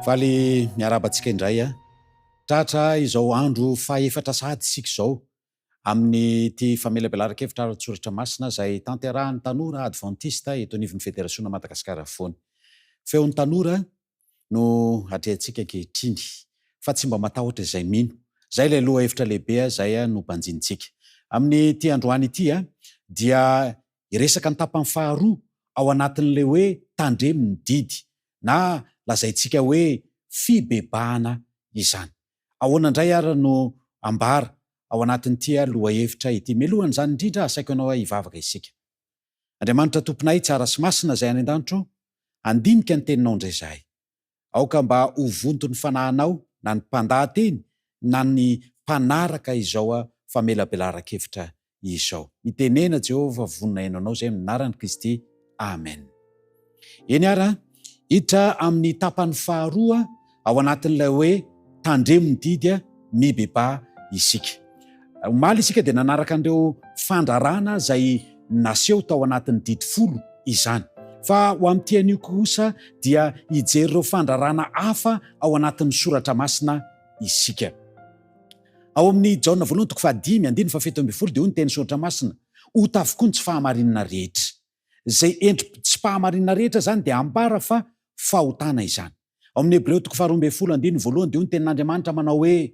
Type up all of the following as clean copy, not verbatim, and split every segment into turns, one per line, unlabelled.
Faly miarahaba antsika indray a. Tratra izao andro fahefatra sahady isika izao amin'ity famelabelaran-kevitra ara-tsoratra masina izay tanterahan'ny tanora advantista eto anivon'ny Federasiona Madagasikara Afovoany. Feon'ny tanora no atrehantsika ankehitriny fa tsy mba matahotra izay mino. Izay ilay lohahevitra lehibe izay no banjinintsika. Amin'ity androany ity dia hiresaka ny tapany faharoa ao anatin'ilay hoe tandremo ny didy na lazaintsika hoe fibebahana izany. Ahoana indray ary no ambara ao anatin'ity lohahevitra ity? Mialohan'izany indrindra, asaiko anao hivavaka isika. Andriamanitra Tomponay tsara sy masina izay any an-danitra ô, handinika ny Teninao indray izahay. Aoka mba ho vonton'ny Fanahinao na ny mpandaha-teny na ny mpanaraka izao famelabelaran-kevitra izao. Mitenena Jehovah vonona haino anao izay amin'ny anaran'i Kristy. Amen. Eny ara, hiditra amin'ny tapany faharoa ao anatin'ilay hoe tandremo ny didy mibebaha isika. Omaly isika dia nanaraka an'ireo fandrarana izay naseho tao anatin'ny didy folo izany. Fa ho amin'ity anio kosa dia hijery ireo fandrarana hafa ao anatin'ny soratra masina isika. Ao amin'ny Jaona voalohany toko fahadimy andininy fahafito ambin'ny folo dia hoy ny teny soratra masina, Ota avokoa ny tsy fahamarinana rehetra. Izay endri-tsy-pahamarinana rehetra izany dia ambara fa fahotana izany. Ao amin'ny Hebreo toko faharoa ambin'ny folo andininy voalohany dia hoy ny tenin'Andriamanitra manao hoe,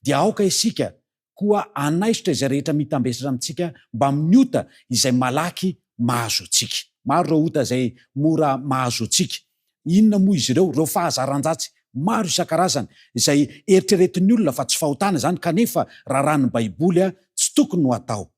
Dia aoka isika koa hanaisotra izay rehetra mitambesatra amintsika mbamin'ny ota izay malaky mahazo antsika. Maro ireo ota izay mora mahazo antsika. Inona moa izy ireo? Ireo fahazaran-dratsy maro isan-karazany izay eritreretin'ny olona fa tsy fahotana izany kanefa raràn'ny Baiboly tsy tokony ho atao.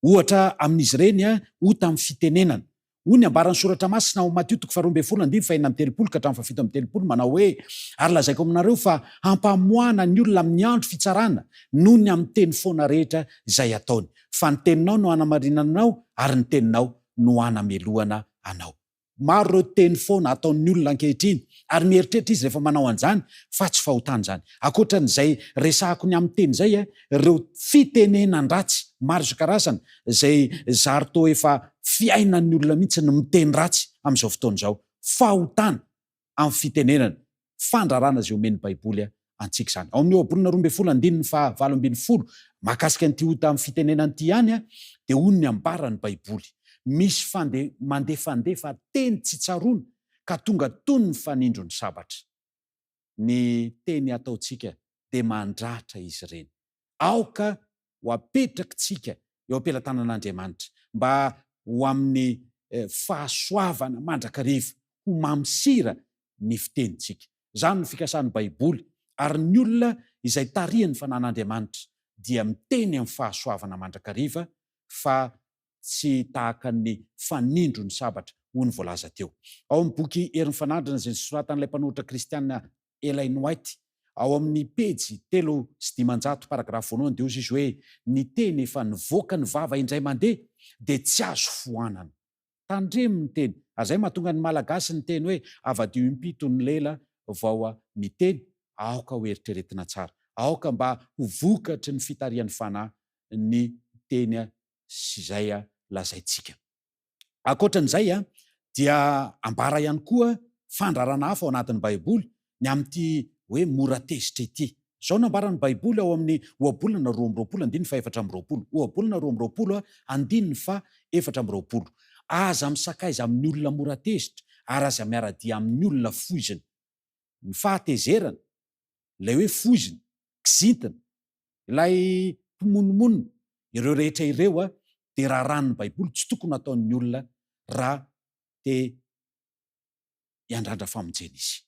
Ohatra amin'izy ireny, ota amin'ny fitenenana. Hoy ny ambaran'ny Soratra Masina ao Matio toko faharoa ambin'ny folo andininy fahenina amby telopolo ka hatramin'ny fahafito amby telopolo manao hoe, Ary lazaiko aminareo fa hampamoahana ny olona amin'ny andro fitsarana noho ny amin'ny teny foana rehetra izay ataony. Fa ny teninao no hanamarinana anao ary ny teninao no hanamelohana anao. Maro ireo teny foana ataon'ny olona ankehitriny ary mieritreritra izy rehefa manao an'izany fa tsy fahotana izany. Ankoatra an'izay resahako ny amin'ny teny izay, ireo fitenenan-dratsy maro isan-karazany izay zary toa efa fiainan'ny olona mihitsy ny miteny ratsy amin'izao fotoana izao. Fahotana amin'ny fitenenana. Fandrarana izay omen'ny Baiboly antsika izany. Ao amin'ny Ohabolana 12 andininy faha 18, mahakasika an'ity ota amin'ny fitenenana ity ihany, dia hoy ny ambaran'ny Baiboly, Misy fande mandefandefa teny tsy tsaroana ka tonga toy ny fanindron'ny sabatra. Ny teny ataontsika dia mandratra izy ireny. Aoka ho apetrakitsika eo am-pelatanan'Andriamanitra mba ho amin'ny fahasoavana mandrakariva, ho mamy sira ny fitenintsika. Izany no fikasan'ny Baiboly, ary ny olona izay tarihan'ny Fanahin'Andriamanitra dia miteny amin'ny fahasoavana mandrakariva fa tsy tahaka ny fanindro ny sabatra, hoy ny voalaza teo. Ao amin'ny boky Herin'ny Fanandrina izay nosoratan'ilay mpanoratra kristiana Elaine White, ao amin'ny pejy 503 paragrafy voalohany dia hozy izy hoe, Ny teny efa nivoaka ny vava indray mandeha dia tsy azo foanana. Tandremo ny teny. Ary izay mahatonga ny Malagasy niteny hoe avadio impito ny lela vao miteny, aoka ho eritreretina tsara. Aoka mba ho vokatry ny fitarihan'ny Fanahy ny teny sy izay lazaintsika. Ankoatran'izay dia ambara ihany koa fandrarana hafa ao anatin'ny Baiboly ny amin'ity hoe mora tezitra ity. Izao no ambaran'ny Baiboly ao amin'ny Ohabolana 22 andininy faha-24, Ohabolana 22 andininy faha-24, Aza misakaiza amin'ny olona mora tezitra, ary aza miara-dia amin'ny olona foizina. Ny fahatezerana, ilay hoe foizina, kizintina, ilay mpimonomonona, ireo rehetra ireo dia raràn'ny Baiboly tsy tokony hataon'ny olona raha te hiandrandra famonjena izy.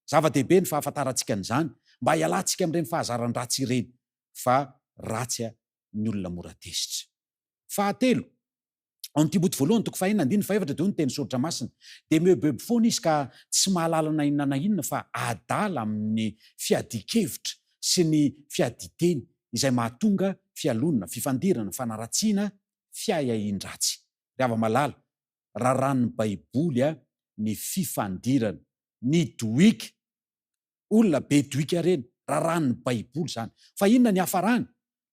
Zava-dehibe ny fahafantarantsika an'izany mba hialantsika amin'ireny fahazaran-dratsy ireny fa ratsy ny olona mora tezitra. Fahatelo, ao amin'ny Timoty voalohany toko fahenina andininy fahefatra dia hoy ny teny soratra masina, dia mihoeboebo foana izy ka tsy mahalala na inona na inona fa adala amin'ny fiadian-kevitra sy ny fiadian-teny izay mahatonga fialonana, fifandirana, fanaratsiana, fiahiahian-dratsy. Ry hava-malala, raràn'ny Baiboly ny fifandirana, ny dohika, olona be dohika ireny, raràn'ny Baiboly izany. Fa inona ny hiafarany?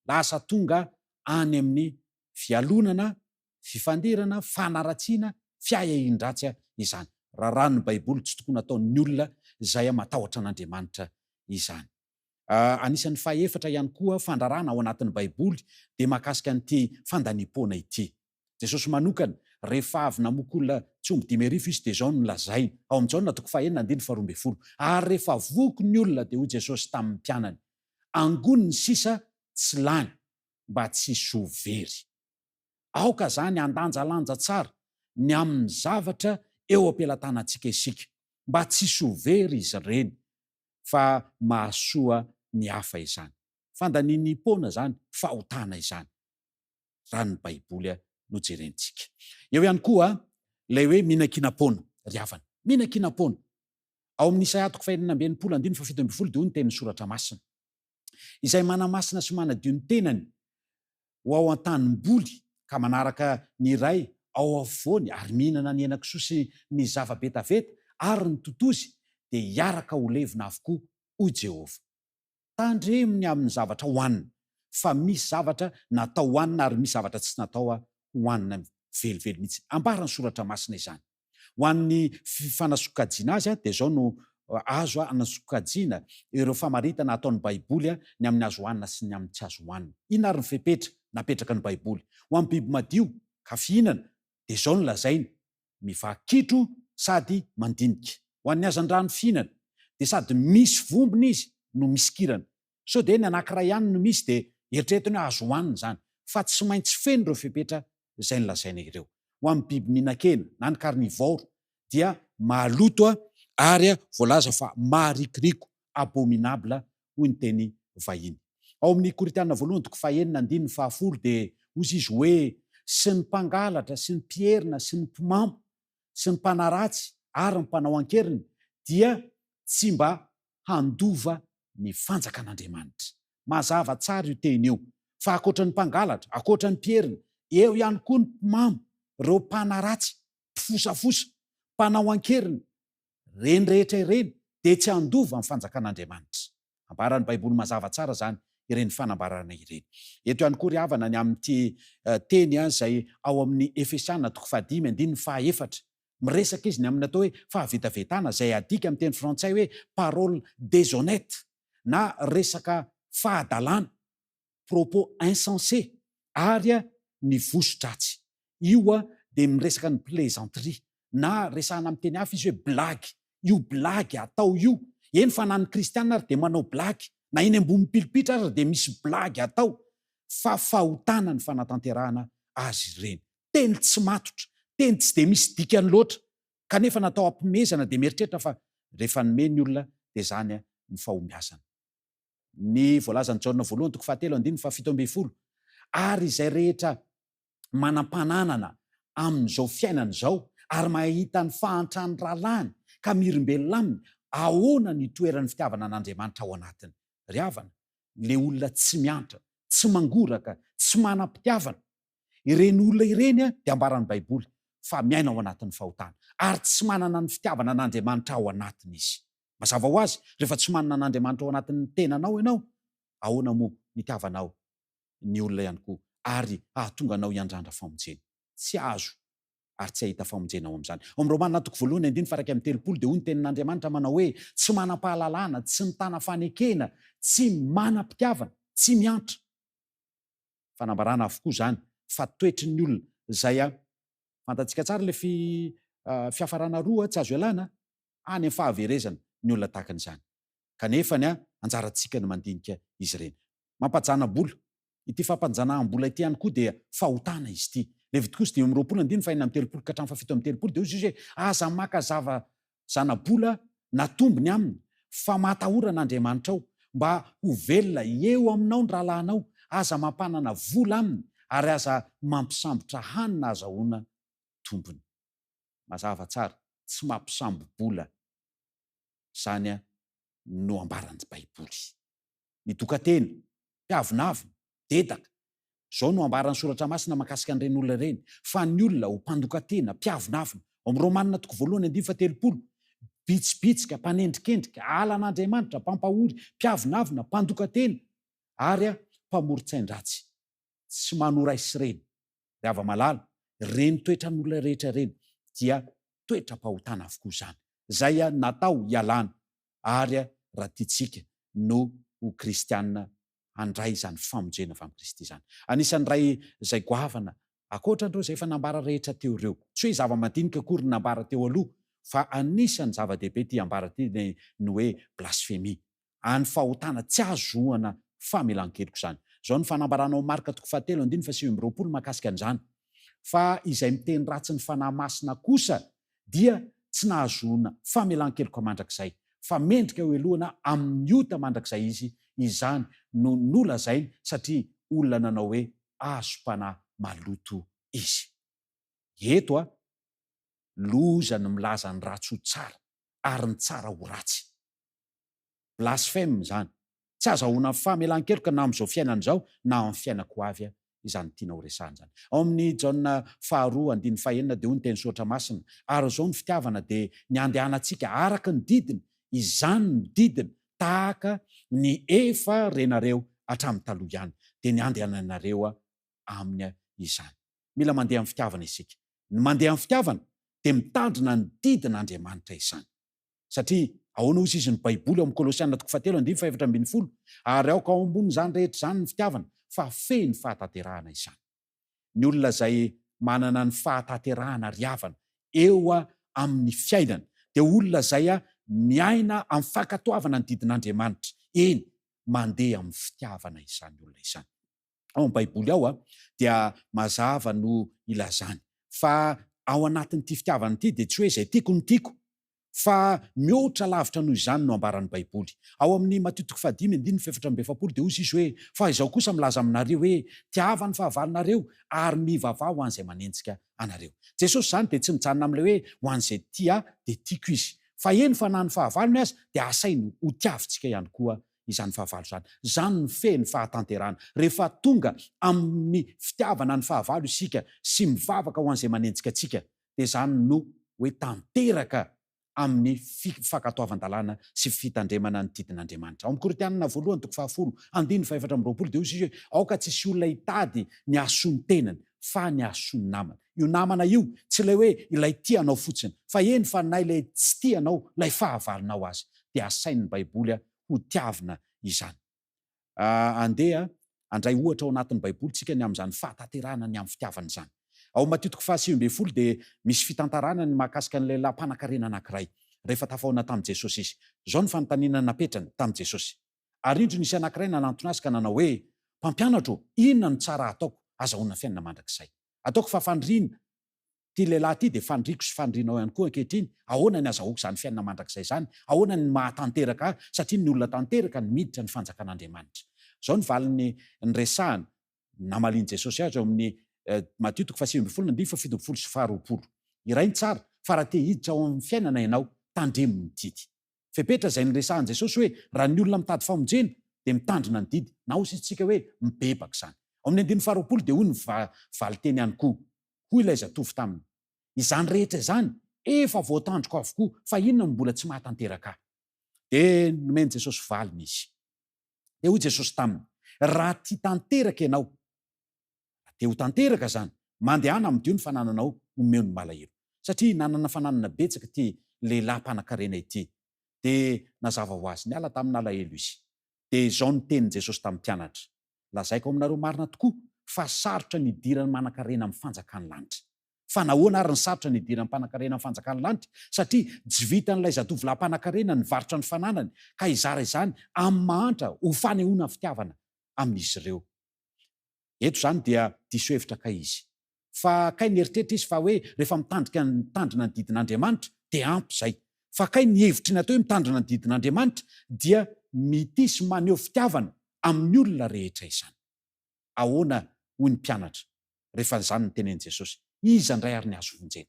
Lasa tonga any amin'ny fialonana, fifandirana, fanaratsiana, fiahiahian-dratsy izany. Raràn'ny Baiboly tsy tokony hataon'ny olona izay matahotra an'Andriamanitra izany. Anisan'ny fahefatra ihany koa fandrarana ao anatin'ny Baiboly dia mahakasika an'ity fandaniam-poana ity. Jesosy manokana, rehefa avy namoky olona tsy omby 55 Izy dia izao no nolazainy, ao amin'ny Jaona toko fahenina andininy faharoa ambin'ny folo, Ary rehefa voky ny olona dia hoy Jesosy tamin'ny mpianany, Angony ny sisa tsy lany, mba tsy hisy ho very. Aoka izany handanjalanja tsara ny amin'ny zavatra eo am-pelatanantsika isika, mba tsy hisy ho very izy ireny, fa mahasoa ny hafa izany. Fandaniam-poana izany, fahotana izany, raha ny Baiboly no jerentsika. Eo ihany koa ilay hoe mihinan-kinam-poana, ry havana. Mihinan-kinam-poana. Ao amin'ny Isaia toko fahenina amby enimpolo andininy fahafito ambin'ny folo dia hoy ny tenin'ny Soratra Masina, Izay manamasina sy manadio ny tenany ho ao an-tanimboly ka manaraka ny iray ao afovoany ary mihinana ny henakisoa sy ny zava-betaveta ary ny totozy dia hiaraka ho levona avokoa, hoy Jehovah. Tandremo ny amin'ny zavatra hohanina, fa misy zavatra natao hohanina ary misy zavatra tsy natao hohanina velively mihitsy. Ambaran'ny Soratra Masina izany. Ho an'ny fanasokajiana azy dia izao no azo anasokajiana ireo famaritana ataon'ny Baiboly ny amin'ny azo hohanina sy ny amin'ny tsy azo hohanina. Inona ary ny fepetra napetraka ny Baiboly? Ho an'ny biby madio ka fihinana dia izao no lazainy, mivaky kitro sady mandinika. Ho an'ny hazandrano fihinana dia sady misy vombony izy no misy kirana. Sao dia ny anankiray ihany no misy dia eritreretiny hoe azo hohanina izany, fa tsy maintsy feno ireo fepetra izay nolazaina ireo. Ho an'ny biby mihinan-kena na ny carnivore dia maloto ary voalaza fa maharikoriko, abominable, hoy ny teny vahiny. Ao amin'ny Korintiana voalohany toko fahenina andininy fahafolo dia hozy izy hoe, Sy ny mpangalatra sy ny mpierina sy ny mpimamo sy ny mpanaratsy ary ny mpanao an-keriny dia tsy mba handova ny fanjakan'Andriamanitra. Mazava tsara io teny io, fa ankoatra ny mpangalatra, ankoatra ny mpierina, eo ihany koa ny mpimamo, ireo mpanaratsy, mpifosafosa, mpanao an-keriny, ireny rehetra ireny dia tsy handova ny fanjakan'Andriamanitra. Ambaran'ny Baiboly mazava tsara izany ireny fanambarana ireny. Eto ihany koa ry havana ny amin'ity teny izay ao amin'ny Efesiana toko fahadimy andininy fahaefatra. Miresaka izy ny amin'ny atao hoe fahavetavetana izay adika amin'ny teny frantsay hoe parole déshonnête na resaka fahadalana, propos insensé, ary ny voso-dratsy. Io dia miresaka ny plaisanterie na resahana amin'ny teny hafa izy hoe blague. Io blague atao io, eny fa na ny kristiana ary dia manao blague, na eny ambony pilipitra aza dia misy blague atao, fa fahotana ny fanatanterahana azy ireny. Teny tsy matotra, teny tsy dia misy dikany loatra, kanefa natao hampimezana dia mieritreritra fa rehefa nomeny ny olona dia izany ny fahombiazana. Ny voalazan'i Jaona voalohany toko fahatelo andininy fahafito ambin'ny folo, Ary izay rehetra manam-pananana amin'izao fiainana izao ary mahita ny fahantran'ny rahalahiny ka mirimbelona aminy, ahoana no itoeran'ny fitiavana an'Andriamanitra ao anatiny? Ry havana, ilay olona tsy miantra, tsy mangoraka, tsy manam-pitiavana, Ireny olona ireny dia ambaran'ny Baiboly fa miaina ao anatin'ny fahotana, ary tsy manana ny fitiavana an'Andriamanitra ao anatiny izy. Mazava ho azy, rehefa tsy manana an'Andriamanitra ao anatin'ny tenanao ianao, ahoana moa ny hitiavanao ny olona ihany koa, ary hahatonga anao hiandrandra famonjena? Tsy azo ary tsy hahita famonjena ao amin'izany. Ao amin'ny Romana toko voalohany andininy faha-31 dia hoy ny tenin'Andriamanitra manao hoe, Tsy manam-pahalalana, tsy mitana fanekena, tsy manam-pitiavana, tsy miantra. Fanambarana avokoa izany fa toetry ny olona izay a. Fantatsika tsara ilay fi fiafarana roa tsy azo ialana any amin'ny fahaverezana ny olona tahaka an'izany. Kanefa ny a anjarantsika ny mandinika izy ireny. Mampajana-bola. Ity fampanjanaham-bola ity ihany koa dia fahotana izy ity. Levitikosy 25 andininy faha-36 ka hatramin'ny faha-37 dia hoy Jesosy hoe, Aza maka zava zana-bola na tombony aminy, fa matahora an'Andriamanitrao, mba ho velona eo aminao ny rahalahinao, aza mampanana vola aminy, ary aza mampisambotra hanina azahoana tombony. Mazava tsara, tsy mampisambo-bola izany no ambaran'ny Baiboly. Ny doka-tena, mpiavonavona, dedaka. Izao no ambaran'ny Soratra Masina mahakasika an'ireny olona ireny, Fa ny olona ho mpandoka tena, mpiavonavona, ao amin'ny Romana toko voalohany andininy fahatelopolo, bitsibitsika, mpanendrikendrika, halan'Andriamanitra, mpampahory, mpiavonavona, mpandoka tena, ary mpamoron-tsain-dratsy, tsy manoa ray sy reny. Ry hava-malala, ireny toetran'olona rehetra ireny dia toetram-pahotana avokoa izany, izay natao hialana. Ary raha tiantsika no ho kristiana handray izany famonjena avy amin'i Kristy izany. Anisan'ny iray izay goavana ankoatra an'ireo izay efa nambara rehetra teo ireo. Tsy hoe zava-madinika akory ny nambara teo aloha fa anisan'ny zava-dehibe ity ambara ity ny ny hoe blasfemia. Any fahotana tsy ahazoana famelan-keloka izany. Izao ny fanambarana ao Marka toko fahatelo andininy faha-29 mahakasika an'izany. Fa izay miteny ratsy ny Fanahy Masina kosa dia tsy nahazoana famelan-keloka mandrakizay, fa mendrika hohelohana amin'ny ota mandrakizay izy, izany no nolazainy satria olona nanao hoe azom-panahy maloto izy. Eto a, loza ny milaza ny ratsy ho tsara ary ny tsara ho ratsy. Blasphème izany. Tsy azahoana famelan-keloka na amin'izao fiainana izao na amin'ny fiainan-ko avy izany tiana ho resahina izany. Ao amin'ny Jaona faharoa andininy fahenina dia hoy ny teny soratra masina, Ary izao ny fitiavana dia ny handehanantsika araka ny didiny, izany no didiny tahaka ny efa renareo hatramin'ny taloha ihany, dia ny handehananareo aminy izany. Mila mandeha amin'ny fitiavana isika. Ny mandeha amin'ny fitiavana dia mitandrina ny didin'Andriamanitra izany. Satria ahoana hozy izy ny Baiboly ao amin'ny Kolosiana toko fahatelo andininy fahefatra ambin'ny folo, Ary aoka ao ambonin'izany rehetra izany ny fitiavana, fa feno fahatanterahana izany. Ny olona izay manana ny fahatanterahana ry havana eo amin'ny fiainany dia olona izay miaina amin'ny fankatoavana ny didin'Andriamanitra, eny, mandeha amin'ny fitiavana izany olona izany. Ao amin'ny Baiboly ao dia mazava no ilazany fa ao anatin'ity fitiavana ity dia tsy hoe izay tiako no tiako fa mihoatra lavitra noho izany no ambaran'ny Baiboly. Ao amin'ny Matio toko fahadimy andininy fahefatra amby efapolo dia hoy izy hoe, Fa izaho kosa milaza aminareo hoe, Tiava ny fahavalonareo ary mivavaha ho an'izay manenjika anareo. Jesosy izany dia tsy mijanona amin'ilay hoe ho an'izay tia ahy dia tiako izy. Fa eny fa na ny fahavalony aza dia asainy hotiavintsika ihany koa izany fahavalo izany. Izany no feno fahatanterahana. Rehefa tonga amin'ny fitiavana ny fahavalo isika sy mivavaka ho an'izay manenjika antsika, dia izany no hoe tanteraka amin'ny fankatoavan-dalàna sy fitandremana ny didin'Andriamanitra. Ao amin'ny Korintianina voalohany toko fahafolo, andininy fahefatra amby roapolo dia hoy izy hoe, Aoka tsy hisy olona hitady ny hahasoa ny tenany, fa ny hahasoa ny namany. Io namana io, tsy ilay hoe ilay tia anao fotsiny, fa eny fa na ilay tsy tia anao, ilay fahavalonao aza, dia asain'ny Baiboly ho tiavina izany. Andeha handray ohatra ao anatin'ny Baiboly tsika ny amin'izany fahatanterahana ny amin'ny fitiavana izany. Ao Matio toko faha-19 dia misy fitantarana ny mahakasika ny lehilahy mpanankarena anankiray, rehefa tafahaona tamin'i Jesosy izy. Izao ny fanontaniana napetrany tamin'i Jesosy. Ary indro nisy anankiray nanantona azy ka nanao hoe, Mpampianatra ô, inona no tsara hataoko hazahoana fiainana mandrakizay? Ataoko fa faniriana Ity lehilahy ity dia faniriako sy fanirianao ihany koa ankehitriny, ahoana ny azahoako izany fiainana mandrakizay izany? Ahoana ny mahatanteraka ahy? Satria ny olona tanteraka no miditra ny fanjakan'Andriamanitra. Izao ny valiny niresahana, namalian'i Jesosy azy ao amin'ny Matio toko faha-19 ny andininy faha-17 sy faha-20. Iray ny tsara, fa raha te hiditra ao amin'ny fiainana ianao, tandremo ny didy. Fepetra izay niresahan'i Jesosy hoe raha ny olona mitady famonjena dia mitandrina ny didy, na hoy isika hoe mibebaka izany. Ao amin'ny andininy faha-20 dia hoy ny valinteny ihany koa, Hoy ilay zatovo taminy, Izany rehetra izany efa voatandriko avokoa, fa inona no mbola tsy mahatanteraka ahy? Dia nomen'i Jesosy valiny izy. Dia hoy Jesosy taminy, Raha tia tanteraka ianao, raha te ho tanteraka izany, mandehana amidio ny fanananao omeo ny malahelo. Satria nanana fananana betsaka ity lehilahy mpanankarena ity. Dia nazava ho azy, niala tamin'alahelo izy. Dia izao no tenin'i Jesosy tamin'ny mpianatra, Lazaiko aminareo marina tokoa fa sarotra ny hidiran'ny manankarena amin'ny fanjakan'ny lanitra. Fa nahoana ary ny sarotra ny hidiran'ny mpanankarena amin'ny fanjakan'ny lanitra? Satria tsy vitan'ilay zatovolahy mpanankarena nivarotra ny fananany ka hizara izany amin'ny mahantra ho fanehoana fitiavana amin'izy ireo. Eto izany dia diso hevitra kay izy. Fa kay nieritreritra izy fa hoe rehefa mitandrika mitandrina ny didin'Andriamanitra dia ampy izay. Fa kay ny hevitry ny atao hoe mitandrina ny didin'Andriamanitra dia mitia sy maneho fitiavana amin'ny olona rehetra izany. Ahoana hoy ny mpianatra rehefa izany no tenenin'i Jesosy? Iza indray ary ny azo vonjena?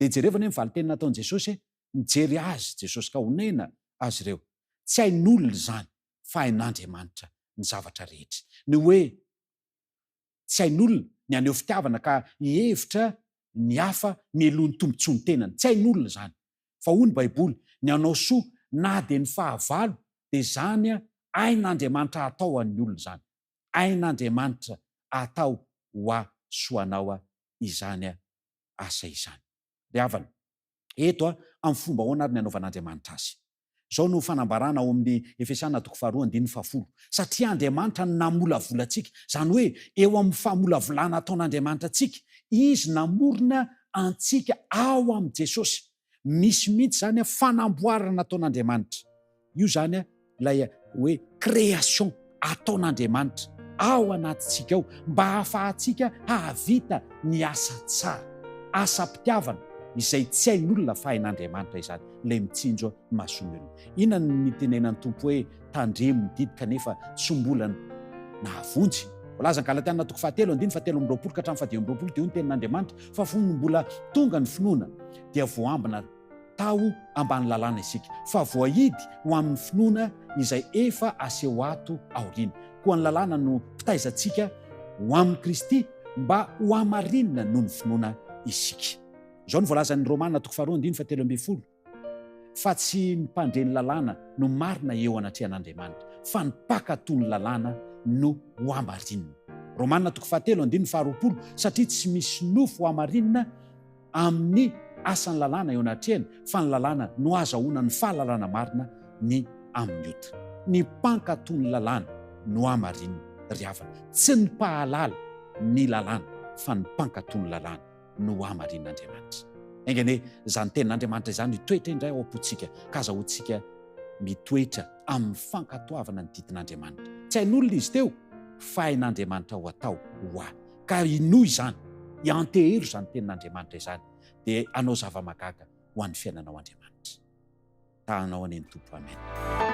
Dia jerevo anie ny valinteny nataon'i Jesosy e! Nijery azy Jesosy ka onena azy ireo. Tsy hain'olona izany fa hain'Andriamanitra ny zavatra rehetra. Ny hoe Tsy hain'olona ny haneho fitiavana ka hihevitra ny hafa mialoha ny tombontsoan'ny tenany. Tsy hain'olona izany. Fa hoy ny Baiboly, ny hanao soa na dia ny fahavalo dia izany hain'Andriamanitra hatao ho an'ny olona izany. Hain'Andriamanitra hatao ho ahy sy ho anao izany asa izany. Ry havana, eto amin'ny fomba ahoana ary ny hanaovan'Andriamanitra azy? Izao no fanambarana ao amin'ny Efesiana toko faharoa andininy fahafolo, Satria Andriamanitra no namolavola antsika, izany hoe eo amin'ny famolavolana ataon'Andriamanitra antsika, Izy namorona antsika ao amin'i Jesosy. Misy mihitsy izany fanamboarana ataon'Andriamanitra. Io izany ilay hoe création ataon'Andriamanitra ao anatintsika ao mba hahafahantsika hahavita ny asa tsara, asam-pitiavana izay tsy hain'olona fa hain'Andriamanitra izany, ilay mitsinjo ny mason'ny olona. Inona no nitenenan'ny Tompo hoe tandremo ny didy kanefa tsy mbola nahavonjy? Voalazan'ny Galatiana toko fahatelo andininy fahatelo amby 20 ka hatramin'ny fahadimy amby 20 dia hoy ny tenin'Andriamanitra fa fony mbola tonga ny finoana dia voambina tao ambany lalàna isika, fa voahidy ho amin'ny finoana izay efa aseho ato aoriana. Koa ny lalàna no mpitaiza antsika ho amin'i Kristy mba hohamarinina noho ny finoana isika. Izao no voalazan'ny Romana toko faharoa andininy fahatelo ambin'ny folo, Fa tsy ny mpandre ny lalàna no marina eo anatrehan'Andriamanitra, fa ny mpankatò ny lalàna no hohamarinina. Romana toko fahatelo andininy faharoapolo, Satria tsy misy nofo hohamarinina amin'ny asan'ny lalàna eo anatrehany fa ny lalàna no azahoana ny fahalalana marina ny amin'ny ota. Ny mpankatò ny lalàna no hamarinina ry havana. Tsy ny mpahalala ny lalàna fa ny mpankatò ny lalàna no hamarinin'Andriamanitra. Enga anie izany tenin'Andriamanitra izany hitoetra indray ao am-pontsika ka azahoantsika mitoetra amin'ny fankatoavana ny didin'Andriamanitra. Tsy hain'olona izy teo fa hain'Andriamanitra ho atao ho ahy. Ka inoy izany, iantehero izany tenin'Andriamanitra izany, dia hanao zava-mahagaga ho an'ny fiainanao Andriamanitra. Tahanao anie ny Tompo. Amen.